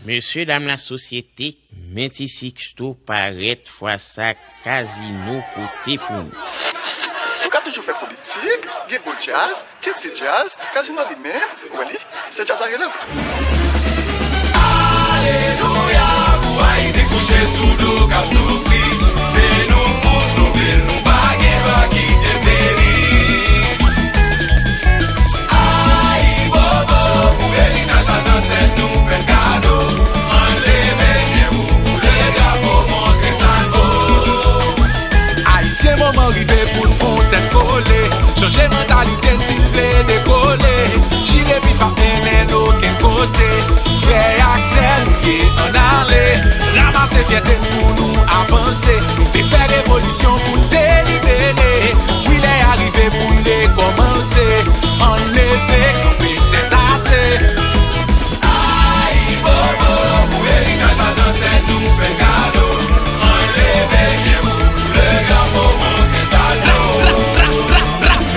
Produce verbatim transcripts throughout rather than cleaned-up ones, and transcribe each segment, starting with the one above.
Mesye dam lasosyete, Menti Sixto parèt fwa sa Kazino pote pou nou. Nou ka toujou fè politik, gen bon djaz, Kenty Djaz, Kazino li menm, ou wè li, se djaz la rele vre. Alelouya, pou Ayiti kouche sou do k ap soufri. Se nou pou sove l, nou pa gen dwa kite l peri. Ayibobo pou eritaj sa zansèt nou fè n kado. Ann leve pye pou koule drapo, montre sa n vo. Ayisyen, moman rive pou n fè yon tèt kole. Chanje mantalite n si n vle dekole. Chire pi pa mennen n okenn kote. Frè ak sè nou ye, ann ale. Ranmase fyète n pou nou avanse. Nou te fè revolisyon pou n te libere. Wi, lè a rive pou n rekòmanse. Ann leve, kanpe, sètase. Ayibobo pou eritaj sa zansèt nou fè n kado. Ann leve pye pou koule drapo, montre sa n vo.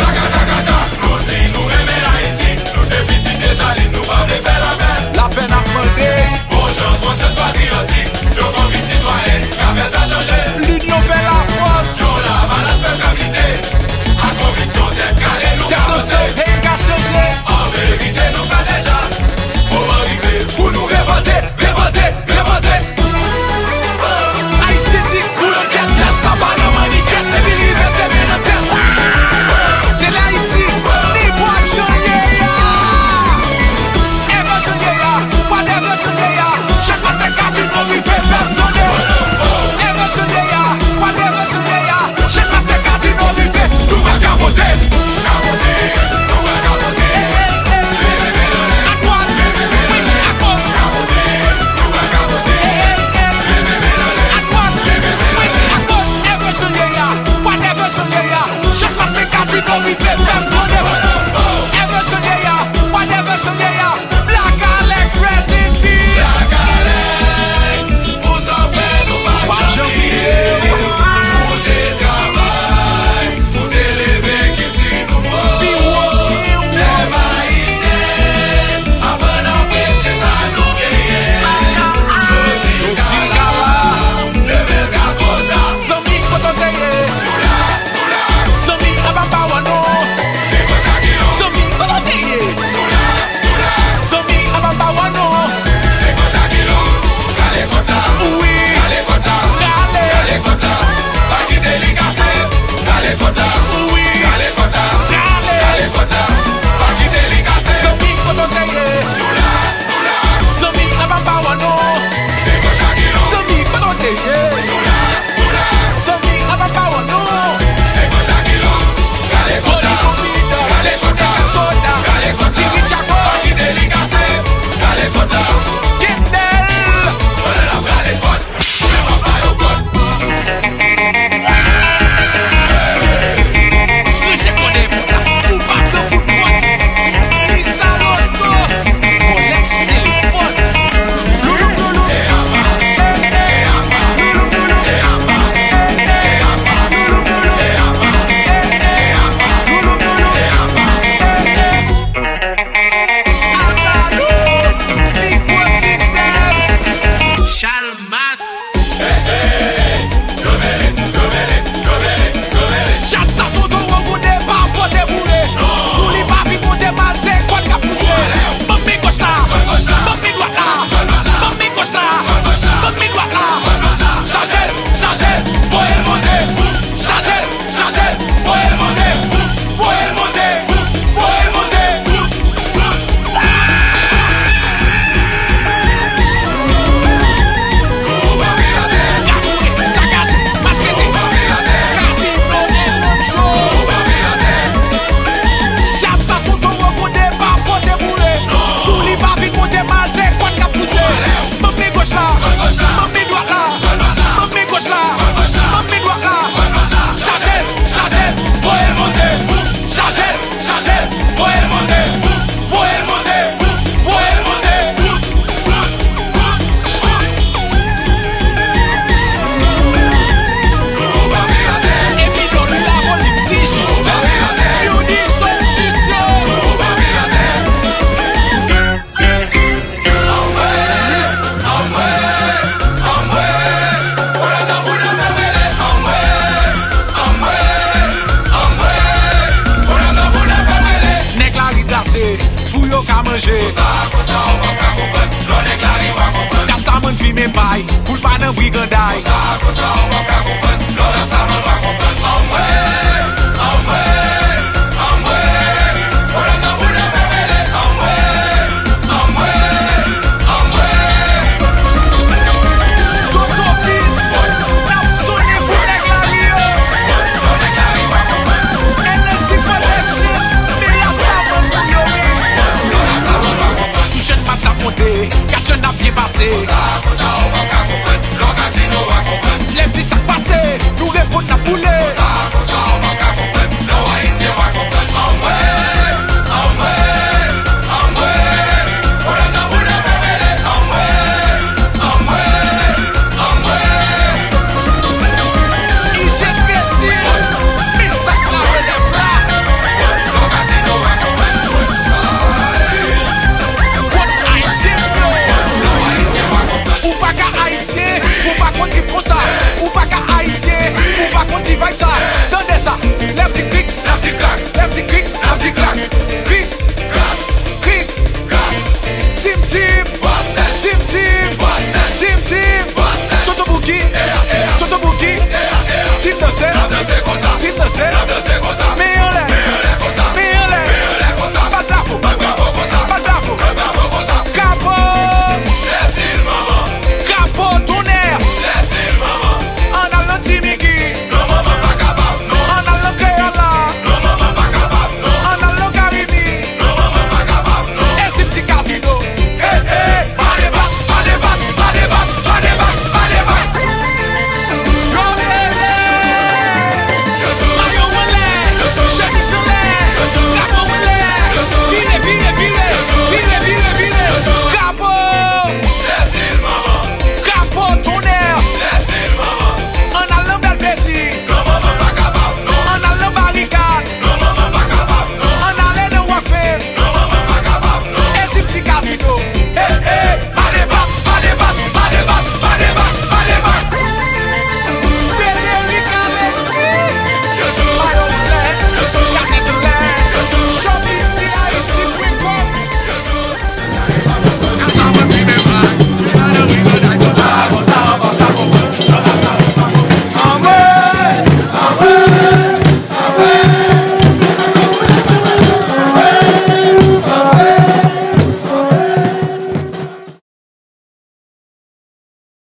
Rakatakata, nou di nou renmen Ayiti. Nou se pitit Desalin, nou pa vle fè lapè. Lapè n ap mande. Bon jan konsyans patriyotik, yon konbit sitwayen ka fè sa chanje. Linyon fè lafòs. Yon Gad jan n ap byen pase. Konsa, konsa, ou p ap ka konprann. Lè w gazino, w a konprann. Lè m di sa k pase, nou reponn n ap boule. Konsa, konsa, ou p ap ka konprann. Lè w ayisyen, w a konprann. Anmwe, anmwe, anmwe. Pwoblèm nan pou nou revele. Anmwe, anmwe, anmwe. I G T C, men sa k la relèv la. Lè w gazino, w a konprann. Bon, ayisyen yo. Ou pa ka ayisyen pou w pa konn trip konsa. Ou pa ka ayisyen pou w pa konn ti vayb sa. Tande sa. Lè m di krik, lè m di krak, lè m di krik, lè m di krak. Krik, krak, krik, krak. Tim Tim, Tim Tim, Tim Tim. Tonton Bouki, Tonton Bouki. Si m danse, si m danse, men